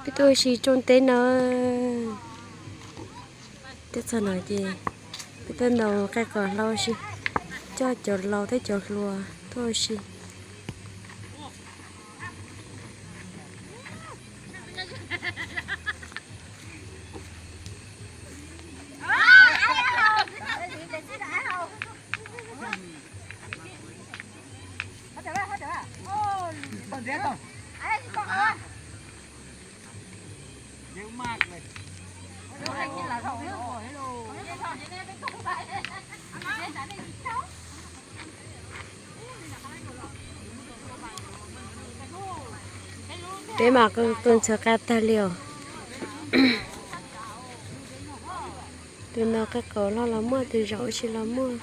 Peb tuaj ua si rooj teb no. Teb txog no ces peb tuaj ntaus qe qos hlau ua si, coj cov laus thiab cov hluas tuaj ua si. Peb mas qw qw ntxhov qa tag li os. Tus no qe qos hlau los muaj, tus zaum ua si los muaj.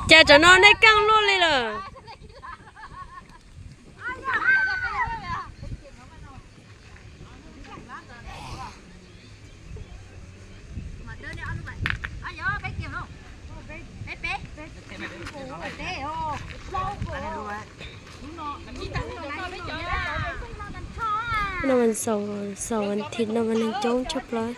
Cas tsam no nej keej luaj li lawm? No vas xaus, xaus vas thiv no mas neeg coob tshaj plaws.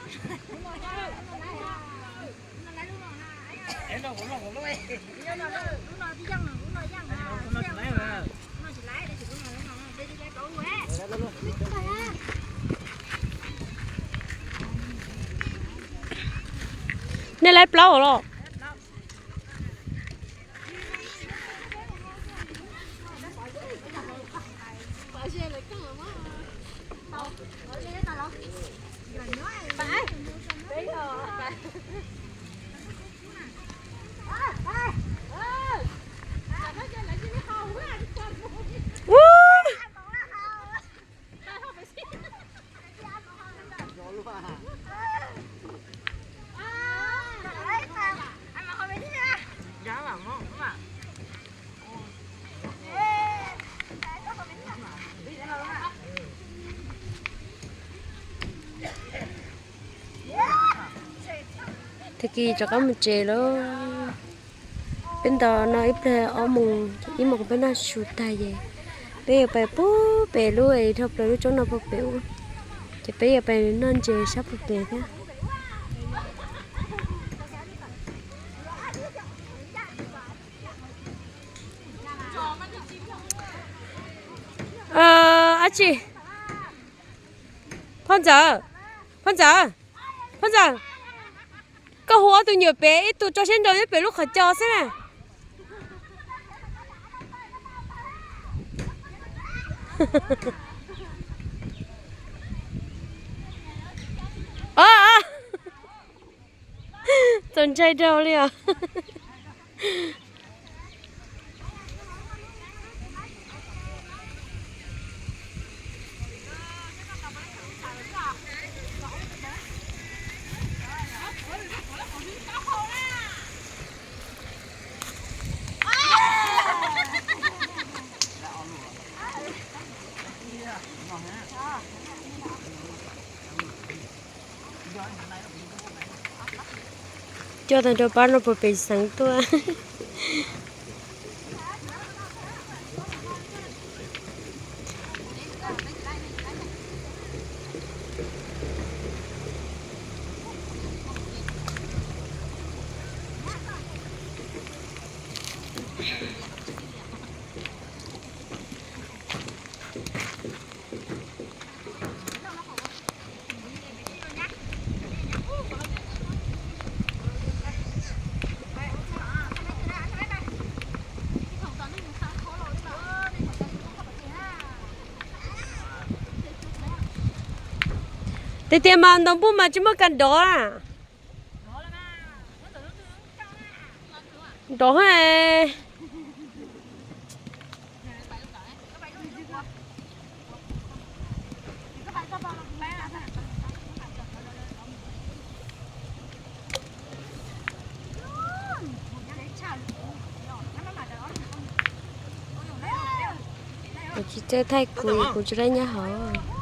Nej laib plaub los? Tag kis rov qab mus tsev lawm. Peb ntaus no ib pliag ob moos ib moos peb noj su tag ces peb yuav pais puag pem lub es dhau plaws lub roob no puag pem ub, ces peb yuav pais noj ntses sab puag pem thiab. Ab tsi, Phoj Ntxawm, Phoj Ntxawm, Phoj Ntxawm, koj hu ob tug nyuam pem, ib tug tso siab ntso nyob pem lub qhov cos xwb na. Txaus ntshai dhau li os. Coj tag nrho pab no puag pem xeev tuaj. Tiag tiag mas ntaus npuj mas tsis muaj kas nrov na. Nrov. Tsis txawj thaij kuv, kuv tsis laib nyob hauv.